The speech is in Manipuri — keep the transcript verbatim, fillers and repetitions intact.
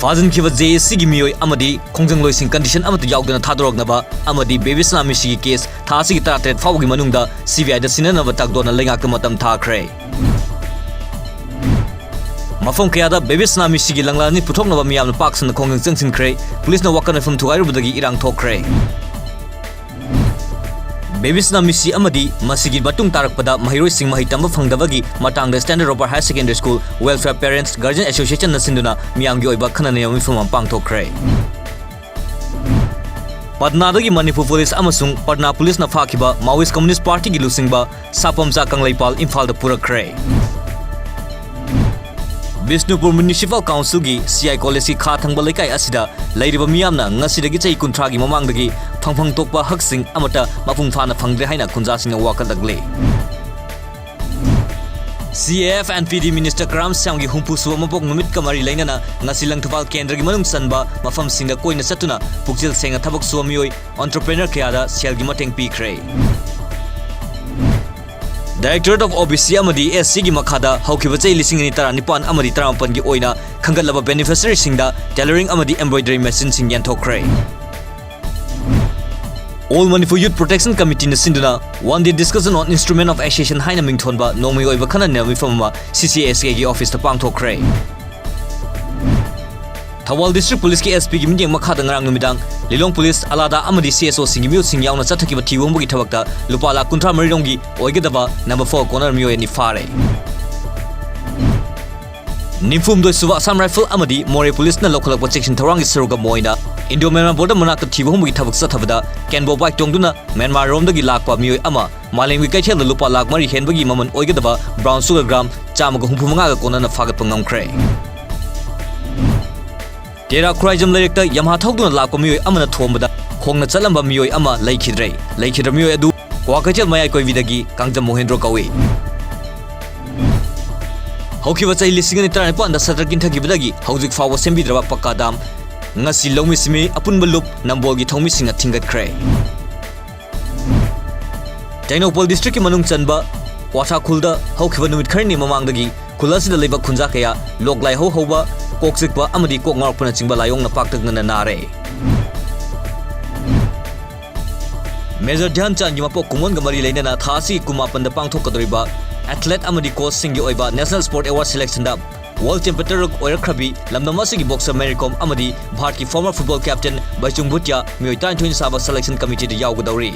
ꯐꯥꯖꯤꯟꯈꯤꯕ ꯖꯦ ꯑꯦꯁ ꯁꯤꯒꯤ ꯃꯤꯑꯣꯏ ꯑꯃꯗꯤ ꯈꯣꯡꯖꯪꯂꯣꯏꯁꯤꯡ condition ꯑꯃꯠꯇ ꯌꯥꯎꯗꯅ ꯊꯥꯗꯣꯔꯛꯅꯕ ꯑꯃꯗꯤ ꯕꯦꯕꯤ ꯁꯅꯥ ꯃꯤꯁꯤꯒꯤ case ꯊꯥ ꯑꯁꯤꯒꯤ ꯇꯔꯥꯇꯔꯦꯠ ꯐꯥꯎꯕꯒꯤ ꯃꯅꯨꯡꯗ ꯁꯤ ꯕꯤ ꯑꯥꯏꯗ ꯁꯤꯟꯅꯅꯕ ꯇꯥꯛꯗꯣꯟꯅ ꯂꯩꯉꯥꯛꯇ ꯃꯇꯝ ꯊꯥꯈ꯭ꯔꯦ꯫ ꯃꯐꯝ ꯀꯌꯥꯗ ꯕꯦꯕꯤ ꯁꯅꯥ ꯃꯤꯁꯤꯒꯤ ꯂꯪꯂꯥ ꯑꯅꯤ ꯄꯨꯊꯣꯛꯅꯕ ꯃꯤꯌꯥꯝꯅ ꯄꯥꯛ ꯁꯟꯅ ꯈꯣꯡꯖꯪ ꯆꯪꯁꯤꯟꯈ꯭ꯔꯦ꯫ ꯄꯨꯂꯤꯁꯅ ꯋꯥꯀꯠ ꯃꯤꯐꯝ ꯊꯨꯒꯥꯏꯔꯨꯕꯗꯒꯤ ꯏꯔꯥꯡ ꯊꯣꯛꯈ꯭ꯔꯦ꯫ ꯕꯦꯕꯤ ꯁꯅꯥ ꯃꯤꯁꯤ ꯑꯃꯗꯤ ꯃꯁꯤꯒꯤ ꯃꯇꯨꯡ ꯇꯥꯔꯛꯄꯗ ꯃꯍꯩꯔꯣꯏꯁꯤꯡ ꯃꯍꯩ ꯇꯝꯕ ꯐꯪꯗꯕꯒꯤ ꯃꯇꯥꯡꯗ Standard Roper Higher Secondary School Welfare Parents Guardian Associationꯅ ꯁꯤꯟꯗꯨꯅ ꯃꯤꯌꯥꯝꯒꯤ ꯑꯣꯏꯕ ꯈꯟꯅ ꯅꯩꯅꯕ ꯃꯤꯐꯝ ꯑꯃ ꯄꯥꯡꯊꯣꯛꯈ꯭ꯔꯦ꯫ ꯄꯠꯅꯥꯗꯒꯤ ꯃꯅꯤꯄꯨꯔ ꯄꯨꯂꯤꯁ ꯑꯃꯁꯨꯡ ꯄꯠꯅꯥ ꯄꯨꯂꯤꯁꯅ ꯐꯥꯈꯤꯕ Maoist Communist Partyꯒꯤ ꯂꯨꯆꯤꯡꯕ ꯁꯥꯄꯝꯆꯥ ꯀꯪꯂꯩꯄꯥꯜ ꯏꯝꯐꯥꯜꯗ ꯄꯨꯔꯛꯈ꯭ꯔꯦ꯫ ꯕꯤꯁꯅꯨꯄꯨꯔ Municipal Councilꯒꯤ ꯁꯤ ꯑꯥꯏ ꯀꯣꯂꯦꯖꯀꯤ ꯈꯥ ꯊꯪꯕ ꯂꯩꯀꯥꯏ ꯑꯁꯤꯗ ꯂꯩꯔꯤꯕ ꯃꯤꯌꯥꯝꯅ ꯉꯁꯤꯗꯒꯤ ꯆꯍꯤ ꯀꯨꯟꯊ꯭ꯔꯥꯒꯤ ꯃꯃꯥꯡꯗꯒꯤ ꯐꯪꯐꯝ ꯊꯣꯛꯄ ꯍꯛꯁꯤꯡ ꯑꯃꯠꯇ ꯃꯄꯨꯡ ꯐꯥꯅ ꯐꯪꯗ꯭ꯔꯦ ꯍꯥꯏꯅ ꯈꯨꯟꯖꯥꯁꯤꯡꯅ ꯋꯥꯀꯠꯂꯛꯂꯤ꯫ C A F and P D minister ꯀꯔꯥꯝ ꯁ꯭ꯌꯥꯝꯒꯤ ꯍꯨꯝꯐꯨ ꯁꯨꯕ ꯃꯄꯣꯛ ꯅꯨꯃꯤꯠꯀ ꯃꯔꯤ ꯂꯩꯅꯅ ꯉꯁꯤ ꯂꯪꯊꯕꯥꯜ ꯀꯦꯟꯗ꯭ꯔꯒꯤ ꯃꯅꯨꯡ ꯆꯟꯕ ꯃꯐꯝꯁꯤꯡꯗ ꯀꯣꯏꯅ ꯆꯠꯇꯨꯅ ꯄꯨꯛꯆꯦꯜ ꯁꯦꯡꯅ ꯊꯕꯛ ꯁꯨꯕ ꯃꯤꯑꯣꯏ entrepreneur ꯀꯌꯥꯗ ꯁꯦꯜꯒꯤ ꯃꯇꯦꯡ ꯄꯤꯈ꯭ꯔꯦ꯫ Directorate of O B C ꯑꯃꯗꯤ S C ꯒꯤ ꯃꯈꯥꯗ ꯍꯧꯈꯤꯕ ꯆꯍꯤ ꯂꯤꯁꯤꯡ ꯑꯅꯤ ꯇꯔꯥꯅꯤꯄꯥꯟ ꯑꯃꯗꯤ ꯇꯔꯥꯃꯥꯄꯟꯒꯤ ꯑꯣꯏꯅ ꯈꯟꯒꯠꯂꯕ beneficiaryꯁꯤꯡꯗ tailoring ꯑꯃꯗꯤ embroidery machineꯁꯤꯡ ꯌꯦꯟꯊꯣꯛꯈ꯭ꯔꯦ꯫ All Manipur Youth Protection Committeeꯅ ꯁꯤꯟꯗꯨꯅ One Day Discussion on Instrument of Accession ꯍꯥꯏꯅ ꯃꯤꯡꯊꯣꯟꯕ ꯅꯣꯡꯃꯒꯤ ꯑꯣꯏꯕ ꯈꯟꯅ ꯅꯩꯅꯕ ꯃꯤꯐꯝ ꯑꯃ C C S Kꯒꯤ officeꯇ ꯄꯥꯡꯊꯣꯛꯈ꯭ꯔꯦ꯫ Thoubal District Policeꯀꯤ S Pꯒꯤ ꯃꯤꯠꯌꯦꯡ ꯃꯈꯥꯗ ꯉꯔꯥꯡ ꯅꯨꯃꯤꯗꯥꯡ ꯂꯤꯂꯣꯡ ꯄꯨꯂꯤꯁ, ꯑꯂꯥꯗꯥ ꯑꯃꯗꯤ C S Oꯁꯤꯡꯒꯤ ꯃꯤꯑꯣꯠꯁꯤꯡ ꯌꯥꯎꯅ ꯆꯠꯊꯈꯤꯕ ꯊꯤꯕ ꯍꯨꯝꯕꯒꯤ ꯊꯕꯛꯇ ꯂꯨꯄꯥ ꯂꯥꯈ ꯀꯨꯟꯊ꯭ꯔꯥ ꯃꯔꯤ ꯔꯣꯝꯒꯤ ꯑꯣꯏꯒꯗꯕ number four corner ꯃꯤꯑꯣꯏ ꯑꯅꯤ ꯐꯥꯔꯦ꯫ ꯅꯤꯐꯨꯍꯨꯝꯗꯣꯏ ꯁꯨꯕ Assam Rifle ꯑꯃꯗꯤ ꯃꯣꯔꯦ ꯄꯨꯂꯤꯁꯅ ꯂꯧꯈꯠꯂꯛꯄ ꯆꯦꯛꯁꯤꯟ ꯊꯧꯔꯥꯡꯒꯤ ꯁꯔꯨꯛ ꯑꯃ ꯑꯣꯏꯅ Indo Myanmar border ꯃꯅꯥꯛꯇ ꯊꯤꯕ ꯍꯨꯝꯕꯒꯤ ꯊꯕꯛ ꯆꯠꯊꯕꯗ ꯀꯦꯟꯕꯣ bike ꯇꯣꯡꯗꯨꯅ ꯃ꯭ꯌꯥꯟꯃꯥꯔ ꯔꯣꯝꯗꯒꯤ ꯂꯥꯛꯄ ꯃꯤꯑꯣꯏ ꯑꯃ ꯃꯥꯂꯦꯝꯒꯤ ꯀꯩꯊꯦꯜꯗ ꯂꯨꯄꯥ ꯂꯥꯈ ꯃꯔꯤ ꯍꯦꯟꯕꯒꯤ ꯃꯃꯜ ꯑꯣꯏꯒꯗꯕ brown sugar gram ꯆꯥꯝꯃꯒ ꯍꯨꯝꯐꯨ ꯃꯉꯥꯒ ꯀꯣꯟꯅꯅ ꯐꯥꯒꯠꯄ ꯉꯝꯈ꯭ꯔꯦ꯫ ꯇꯦꯔꯥ ꯈꯨꯔꯥꯏꯖꯝ ꯂꯩꯔꯛꯇ ꯌꯥꯃꯥꯍꯥ ꯊꯧꯗꯨꯅ ꯂꯥꯛꯄ ꯃꯤꯑꯣꯏ ꯑꯃꯅ ꯊꯣꯝꯕꯗ ꯈꯣꯡꯅ ꯆꯠꯂꯝꯕ ꯃꯤꯑꯣꯏ ꯑꯃ ꯂꯩꯈꯤꯗ꯭ꯔꯦ꯫ ꯂꯩꯈꯤꯗ꯭ꯔꯕ ꯃꯤꯑꯣꯏ ꯑꯗꯨ ꯀ꯭ꯋꯥꯀꯩꯊꯦꯜ ꯃꯌꯥꯏ ꯀꯣꯏꯕꯤꯗꯒꯤ ꯀꯥꯡꯖꯝ ꯃꯣꯍꯦꯟꯗ꯭ꯔꯣ ꯀꯧꯏ꯫ ꯍꯧꯈꯤꯕ ꯆꯍꯤ ꯂꯤꯁꯤꯡ ꯑꯅꯤ ꯇꯔꯥꯅꯤꯄꯥꯟꯗ ꯁꯇ꯭ꯔ ꯀꯤꯟꯊꯈꯤꯕꯗꯒꯤ ꯍꯧꯖꯤꯛ ꯐꯥꯎꯕ ꯁꯦꯝꯕꯤꯗ꯭ꯔꯕ ꯄꯛꯀꯥ dam ꯉꯁꯤ ꯂꯧꯃꯤ ꯁꯤꯟꯃꯤ ꯑꯄꯨꯟꯕ ꯂꯨꯞ ꯅꯝꯕꯣꯜꯒꯤ ꯊꯧꯃꯤꯁꯤꯡꯅ ꯊꯤꯡꯒꯠꯈ꯭ꯔꯦ꯫ ꯇꯦꯡꯅꯧꯄꯜ districtꯀꯤ ꯃꯅꯨꯡ ꯆꯟꯕ ꯀ꯭ꯋꯥꯊꯥꯈꯨꯜꯗ ꯍꯧꯈꯤꯕ ꯅꯨꯃꯤꯠ ꯈꯔꯅꯤ ꯃꯃꯥꯡꯗꯒꯤ ꯈꯨꯜ ꯑꯁꯤꯗ ꯂꯩꯕ ꯈꯨꯟꯖꯥ ꯀꯌꯥ ꯂꯣꯛ ꯂꯥꯏꯍꯧ ꯍꯧꯕ, ꯀꯣꯛ ꯆꯤꯛꯄ ꯑꯃꯗꯤ ꯀꯣꯛ ꯉꯥꯎꯔꯛꯄꯅꯆꯤꯡꯕ ꯂꯥꯏꯑꯣꯡꯅ ꯄꯥꯛꯇꯛꯅꯅ ꯅꯥꯔꯦ꯫ ꯃꯦꯖꯔ ꯙ꯭ꯌꯥꯟ ꯆꯥꯟꯒꯤ ꯃꯄꯣꯛ ꯀꯨꯝꯑꯣꯟꯒ ꯃꯔꯤ ꯂꯩꯅꯅ ꯊꯥ ꯑꯁꯤꯒꯤ ꯀꯨꯟꯃꯥꯄꯟꯗ ꯄꯥꯡꯊꯣꯛꯀꯗꯧꯔꯤꯕ ꯑꯦꯊꯂꯦꯠ ꯑꯃꯗꯤ ꯀꯣꯆꯁꯤꯡꯒꯤ ꯑꯣꯏꯕ ꯅꯦꯁꯅꯦꯜ ꯁ꯭ꯄꯣꯔꯠ ꯑꯦꯋꯥꯔꯗ ꯁꯦꯂꯦꯛꯁꯟꯗ ꯋꯥꯔꯜꯗ ꯆꯦꯝꯄꯤꯌꯟ ꯇꯔꯨꯛ ꯑꯣꯏꯔꯛꯈ꯭ꯔꯕꯤ ꯂꯝꯗꯝ ꯑꯁꯤꯒꯤ ꯕꯣꯛꯁꯔ ꯃꯦꯔꯤ ꯀꯣꯝ ꯑꯃꯗꯤ ꯚꯥꯔꯠꯀꯤ ꯐꯣꯔꯃꯔ ꯐꯨꯠꯕꯣꯜ ꯀꯦꯞꯇꯦꯟ ꯕꯩꯆꯨꯡ ꯚꯨꯇꯤꯌꯥ ꯃꯤꯑꯣꯏ ꯇꯔꯥꯅꯤꯊꯣꯏꯅ ꯁꯥꯕ ꯁꯦꯂꯦꯛꯁꯟ ꯀꯃꯤꯇꯤꯗ ꯌꯥꯎꯒꯗꯧꯔꯤ꯫